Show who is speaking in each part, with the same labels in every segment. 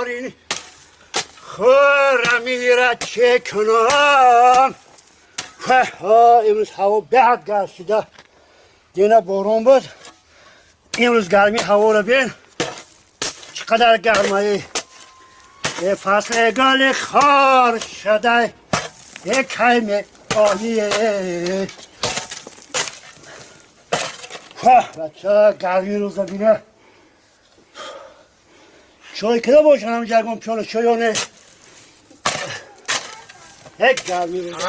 Speaker 1: این خورمی را چه کنم. امروز هوا بهت گرم شده، دینا باران بود، امروز گرمی هوا رو بین چقدر گرمایی. فصل گل خار شده یک کمی آیه. بچه گرمی روز بینه چای کده باشن هم جرگم پیاله چایانه یک گرمی روز.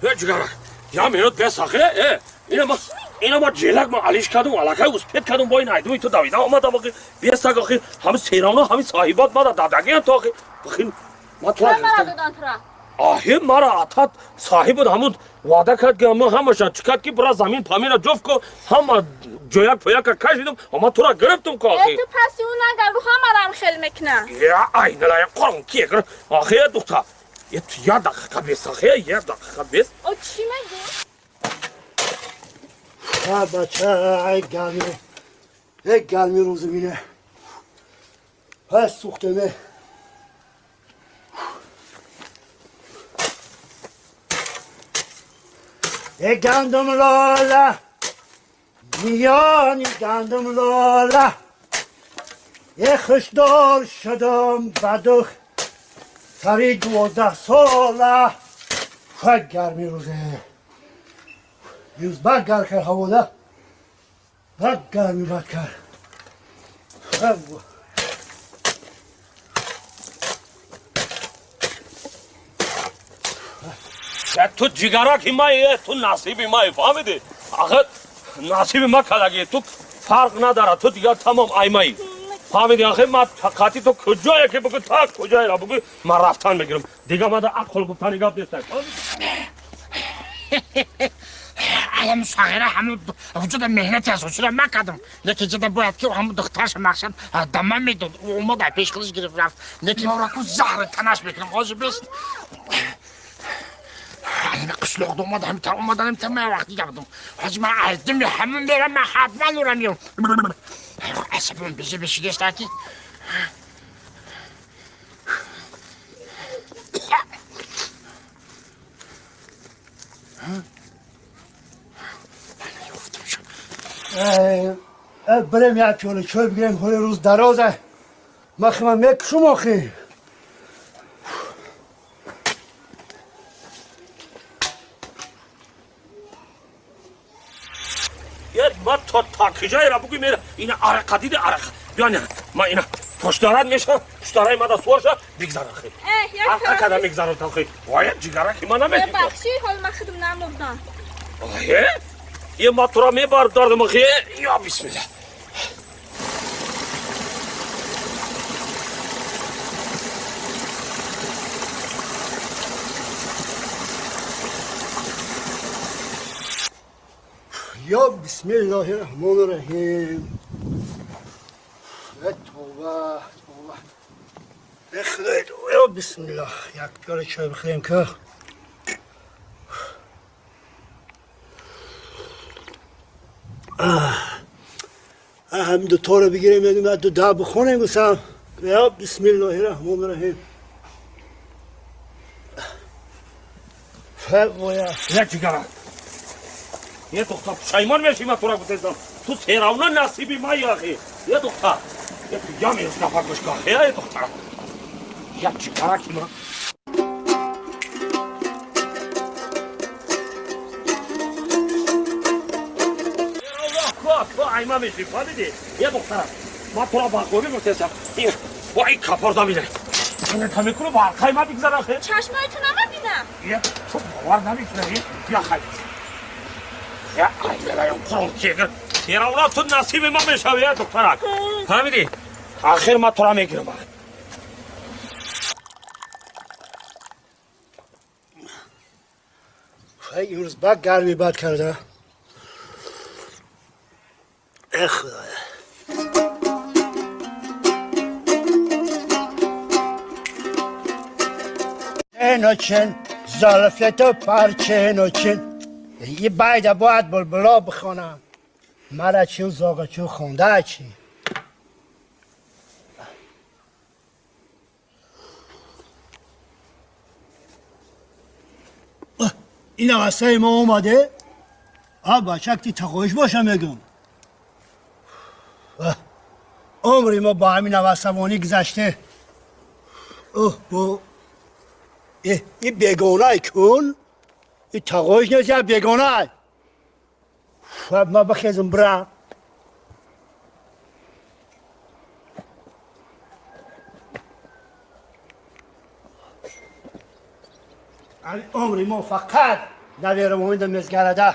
Speaker 2: جگرک я минут бес ахе ина ма ҷелак ма алиш кардум, алакай успет кардум, бо ин айдуи ту давида омадам. Ахи бесак, ахи ҳами серавно ҳами соҳибат мада дадагиам то ахи ахи ма тура аҳи мара атат соҳибат ҳамун ваъда кард ки ма ҳамаша чӣ кард ки бира замин памира ҷуфт ку, ҳама ҷояк пояка кашидум, ама тура гирифтум ку ахи.
Speaker 3: Ту паси ӯ нагар, рӯ ҳамарам хел мекуна.
Speaker 2: Я айналая қурон ки ахи духта, я дақиқа бес ахи, я дақиқа бес.
Speaker 3: О, чӣ мегӯ?
Speaker 1: بچه ای گرمی، یک گرمی روز بینه پس سوختمه. ای گندم لاله میانی گندم لاله، یه خشدار شدم بدخ سری 12 ساله. خیلی گرمی روزه یوز بد گرم کرد هوا ده، بد گرمی بد کرد.
Speaker 2: ту ҷигараки май, ту насиби май, фаҳмидӣ? Ахи насиби ма кадаги, ту фарқ надорад, ту дигар тамом аймаи, фаҳмидӣ? Ахи ма қати ту куҷое ки бугӯ, та куҷоеро бугӯ, ман рафтан мегирам. Дига мада ақл гуфтани гап нест.
Speaker 4: Алам сағира ҳамун вуҷуда меҳнати асосиро накардам, лекин ҷида бояд ки ҳамун духтарша мақсад дама медод, омад пеш худаш гирифт рафт, лекин ораку заҳри танаш мекунам ҳозир бест. Ҳами қишлоқда омад, ҳамитар омадан, ҳамитар ман вақт дига будам. Ҳозир ман айдими ҳамун мерам, ман ҳатман ӯра меём. Асабам беза бешидеста ки
Speaker 1: بریم یک پیاله چای بگیریم، حال روز درازه، من خیلی میکشم آخی.
Speaker 2: ма то куҷоеро бугӯ мера, ина арақа диди, арақа биё, на ма ина пуштарат мешам, пуштараи мада суворша бигзар ахи, арқа када мегзарад ахи. Вая ҷигараки ма намедӣ.
Speaker 3: Бахши, ҳол ма худам намурдам.
Speaker 2: Е, ма тура мебардардам ахи. Я бисмилла.
Speaker 1: یا بسم الله الرحمن الرحیم. توبه توبه خدای. یا بسم الله. یک پیاله چای بخوریم که هم دو تا رو بگیریم، یه دو ده بخونیم گفتم. یا بسم الله الرحمن الرحیم.
Speaker 2: یک جگرک یه دختر پشیمان میشی، من تو را گفتم تو سیراونا نصیبی ما آخی. یه دختر یه تو یا میرس نفر گوش که یه دختر یا چیکارا کی ما کو ایما میشی، فهمیدی؟ یه دختر ما تو را با قومی گفتم با این کپار دمیره اینه تا میکنه با ارخای ما بگذار آخه.
Speaker 3: چشمای تو نمیبینم.
Speaker 2: یه تو باور نمیکنی. یا خیلی یا سیراونا تو نصیب ما میشوی دخترک، فهمیدی؟ آخر ما تو را میگیرم.
Speaker 1: امروز بد گرمی بد کرده. ای خدایا. چین زلفت پرچین چین یه باید باید بلبلا بخوانم، مرا چی و زاغ چی خونده چی. Ин авасаи мо омаде, а бачак ти тақоиш боша мегум. Умри мо бо ҳамин авасавонӣ гузаште. Оҳ, бо и бегонай кун, и тақоиш нест, я бегонай. Ма бихезм бира. Умри мо фақат наверамоида мезгарада.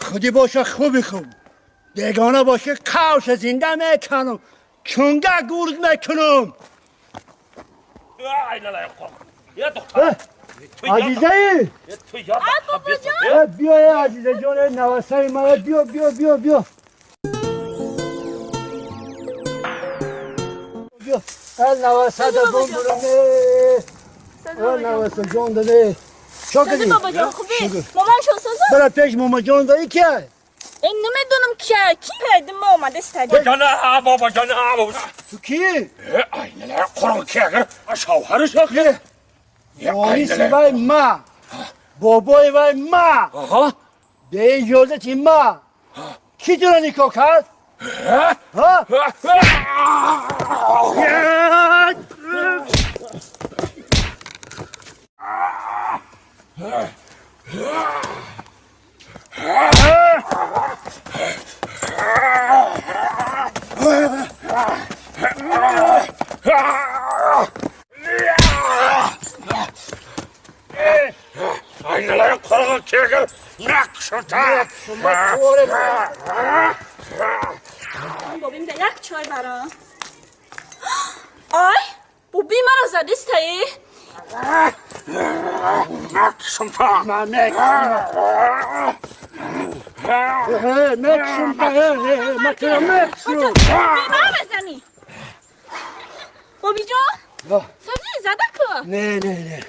Speaker 1: Худи боша хуби хуб, бегона боша кавша зинда мекунам, чунга гурд мекунам. Азизаи, биё Азиза ҷон, навасаи ман, биё биё биё биё биё. Навасада бум бураме, наваса ҷон даде. Чо кардӣ?
Speaker 3: Бобоҷон, хубӣ? Маман шо соза?
Speaker 1: Бара пеш мамаҷон даи кия?
Speaker 3: Ин намедонам кия, ки пайдим ма омада стади.
Speaker 2: Бобоҷон, бобоҷон, бобоҷон.
Speaker 1: Ту кӣ?
Speaker 2: Айналай қурон ки агар шавҳараш охир.
Speaker 1: Вориси вай ма, бобои вай ма, бе иҷозати ма. Кӣ туро никоҳ кард? Ҳа?
Speaker 2: Айналай қорған кегір нақшыта.
Speaker 3: Бобим да як чой барам. Ай, боби маро задистаи?
Speaker 2: Нақшыта.
Speaker 3: Боби маро мезанӣ. Боби ҷон, созӣ зада ку?
Speaker 1: Не, не, не.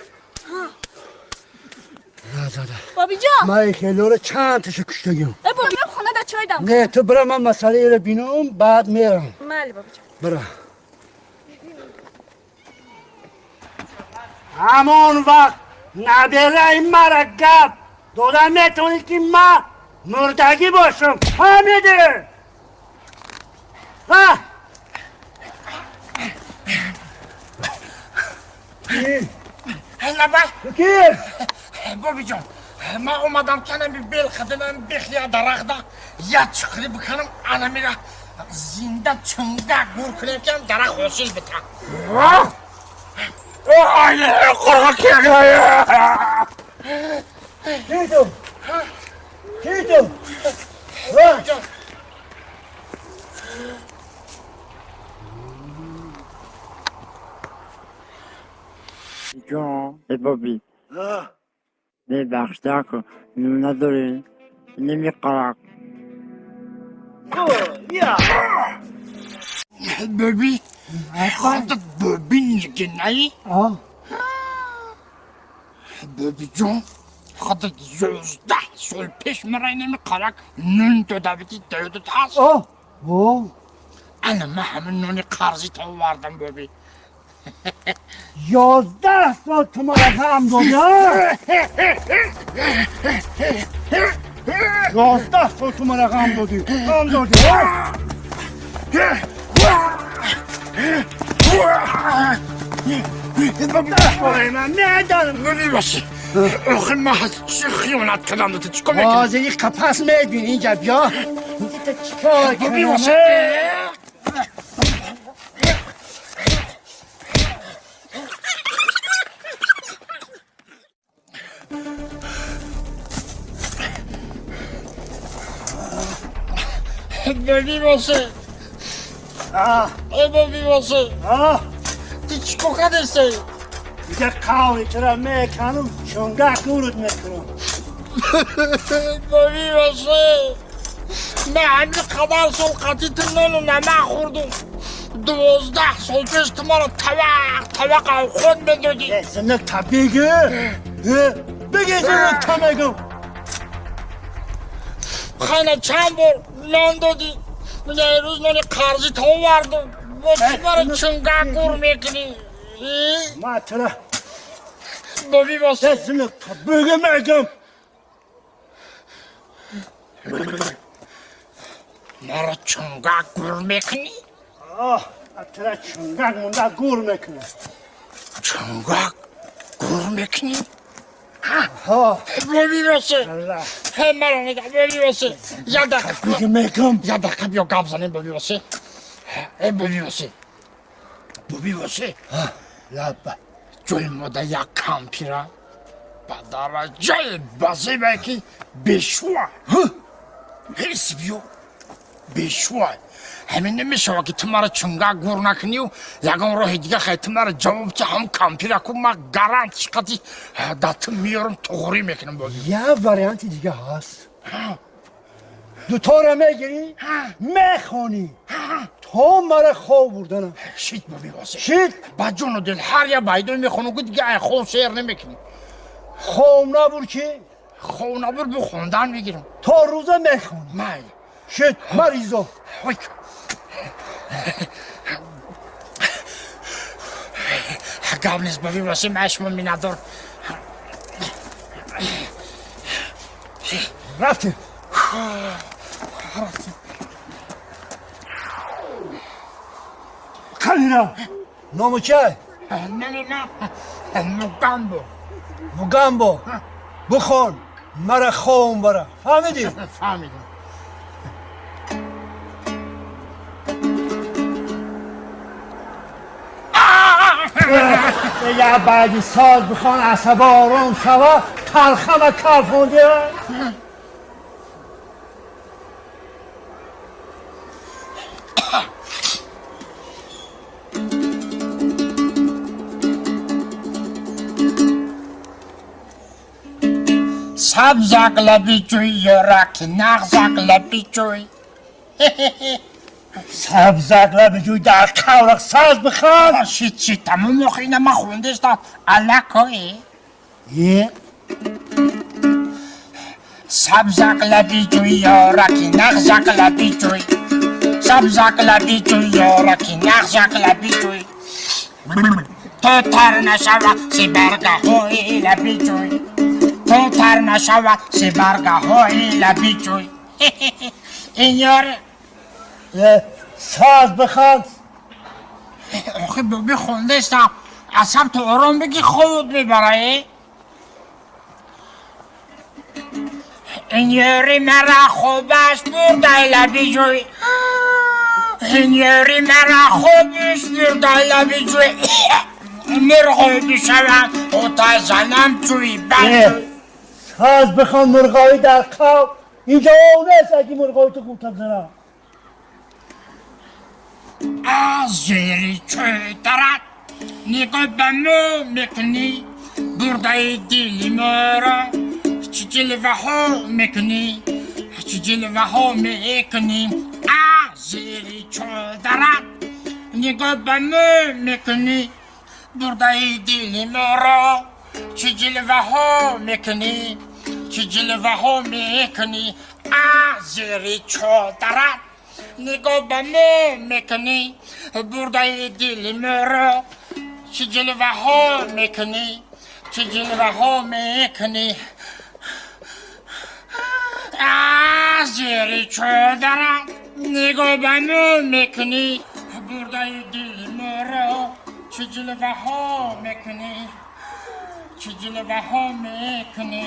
Speaker 1: Назада.
Speaker 3: Боби ҷон.
Speaker 1: Ман хелора чанд таша куштагим.
Speaker 3: Э, боби, ман хона да чой дам.
Speaker 1: Не, ту бира, ман масъалаеро бинам, баъд мерам.
Speaker 3: Майли, боби ҷон.
Speaker 1: Бира. Ҳамон вақт набераи мара гап дода метавонӣ, ки ман мурдагӣ бошам. Фаҳмидӣ? Ҳа?
Speaker 4: Лаба.
Speaker 1: Ту кӣ?
Speaker 4: Бобиҷон, ман омадам канами бел хадинам бихия дарахта як чуқри биканам, анамира зинда чунга гур кунем, ки дарахт ҳосил бита.
Speaker 2: Айналай қорған кегір.
Speaker 1: Кӣ ту? Кӣ ту? Ҳа?
Speaker 5: Ҷон, э боби. Бебахш, даку, надорӣ, намеқарак.
Speaker 4: Боби, худат боби нигинаи? Бобиҷон, худат 11 сол пеш мара намеқарак нун дода бидӣ, додат ҳаст? Ана ман ҳамин нони қарзӣ та овардам, боби.
Speaker 1: 11 сол ту мара ғам додӣ? 11 сол ту мара ғам додӣ, ғам додӣ. Ман медонам.
Speaker 4: Бибашӣ, охир ман чӣ хиёнат кардам? Ту чӣ кор мекунӣ?
Speaker 1: Ҳозир қапас мебинӣ, инҷа биё. Чикор
Speaker 4: Боби
Speaker 1: кунам?
Speaker 4: боша. Боби боша. Э боби боша. Ту чӣ кор кардеси?
Speaker 1: Дига қавли тура меканам, чунга гурд мекунам.
Speaker 4: Боби боша. Ман ҳамин қадар сол қатъи ту нону намак хӯрдум. 12 сол пеш ту маро тавақ тавақ авхот медодӣ.
Speaker 1: Зинак та бигир. Бигир, зинак та мегум.
Speaker 4: Хайна чанд бор нон додӣ. Рӯз нони қарзӣ то овардум. Бо чӣ мара чунгак гур мекунӣ?
Speaker 1: Ма тура
Speaker 4: Боби босе.
Speaker 1: зина бигам мегам.
Speaker 4: Маро чунгак гур мекунӣ?
Speaker 1: Оҳ, тура чунгак монда гур мекунам.
Speaker 4: Чунгак гур мекунӣ?
Speaker 1: Ҳо.
Speaker 4: Боби босе.
Speaker 1: Аллоҳ.
Speaker 4: Маро нигаҳ, боби босе. Як дақиқа.
Speaker 1: Бигам мегам.
Speaker 4: Як дақиқа биё гап занем, боби босе. Э, боби босе. Боби босе.
Speaker 1: Лабба.
Speaker 4: Ҷои мода як кампира ба дараҷаи базебе ки бешӯа. Ҳис биё. Бешӯа. Ҳамин намешава ки ту маро чунгак гур накунию ягон роҳи дига хай ту маро ҷавоб ти ҳам кампира ку ма гарант шиқати да ту меёрам туғрӣ мекунам боби.
Speaker 1: Як варианти дига ҳаст. Дутора мегирӣ, мехонӣ. То мара хоб бурданам.
Speaker 4: Шит боби босе.
Speaker 1: Шит?
Speaker 4: Ба ҷону дил ҳар як байдой мехонам ку дига ай хоб сер намекунӣ.
Speaker 1: Хоб набур ки?
Speaker 4: Хоб набур бу хондан мегирам.
Speaker 1: То рӯза мехонӣ.
Speaker 4: Майли.
Speaker 1: Шит, маризо.
Speaker 4: Ой. Гап нест боби босе, ман шумо миннатдор.
Speaker 1: Рафтем. Қалина. Ному чай?
Speaker 4: Не, не, Мугамбо.
Speaker 1: Мугамбо. Бихон, мара хом бара. Фаҳмидӣ?
Speaker 4: Фаҳмидам.
Speaker 1: Я баъди соз бихон асаба ором шава, талхама калфонди.
Speaker 4: Сабзак лаби ҷӯй ёраки нағзак лаби ҷӯй.
Speaker 1: Сабзак лаби ҷӯй дар қаврақ саз бихан.
Speaker 4: Шит, шит, тамом охи ина ман хондестам. Аллакои.
Speaker 1: Е?
Speaker 4: Сабзак лаби ҷӯй ёраки нағзак лаби ҷӯй. Сабзак лаби ҷӯй ёраки нағзак лаби ҷӯй. То тар нашава сибаргаҳои лаби ҷӯй. То тар нашава сибаргаҳои лаби ҷӯй. Ин ёре.
Speaker 1: Саз бихан.
Speaker 4: Охи боби хондестам. Асаб то ором бигӣ хобот мебара. Э? Ин ёри мара хобаш бурдай лаби ҷӯй. Ин ёри мара хобаш бурдай лаби ҷӯй. Мурғой бишавам, ота занам ҷӯй баҷӯй.
Speaker 1: Саз бихон мурғоӣ дар қавр. Инҷо ов нест аги мурғои ту ғӯта бизанам.
Speaker 4: Аз зери чӯйтарат нигоҳ ба мо мекунӣ, бурдаи дили моро чӣ ҷилваҳо мекунӣ, чӣ ҷилваҳо мекунӣ. Аз зери чодарат нигоҳ ба мо мекунӣ, бурдаи дили моро чӣ ҷилваҳо мекунӣ, чӣ ҷилваҳо мекунӣ. Аз зери чодарат нигоҳ ба мо мекунӣ, бурдаи дили моро чӣ ҷилваҳо мекунӣ, чӣ ҷилваҳо мекунӣ. Аз зери чодарат нигоҳ ба мо мекунӣ, бурдаи дили моро чӣ ҷилваҳо мекунӣ, чӣ ҷилваҳо мекунӣ.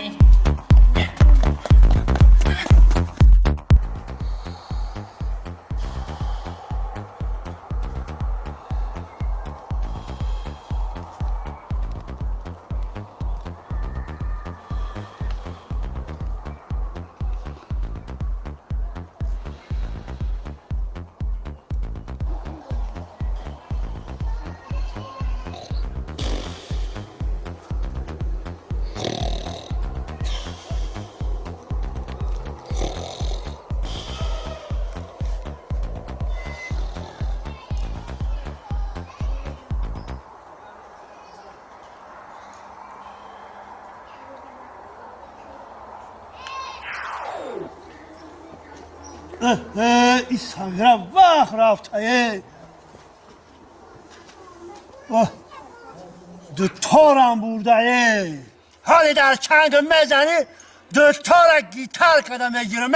Speaker 1: И сағира вақт рафтае. Дуторам бурдае. Ҳоле дар чанг мезанӣ, дутора гитар када мегирам.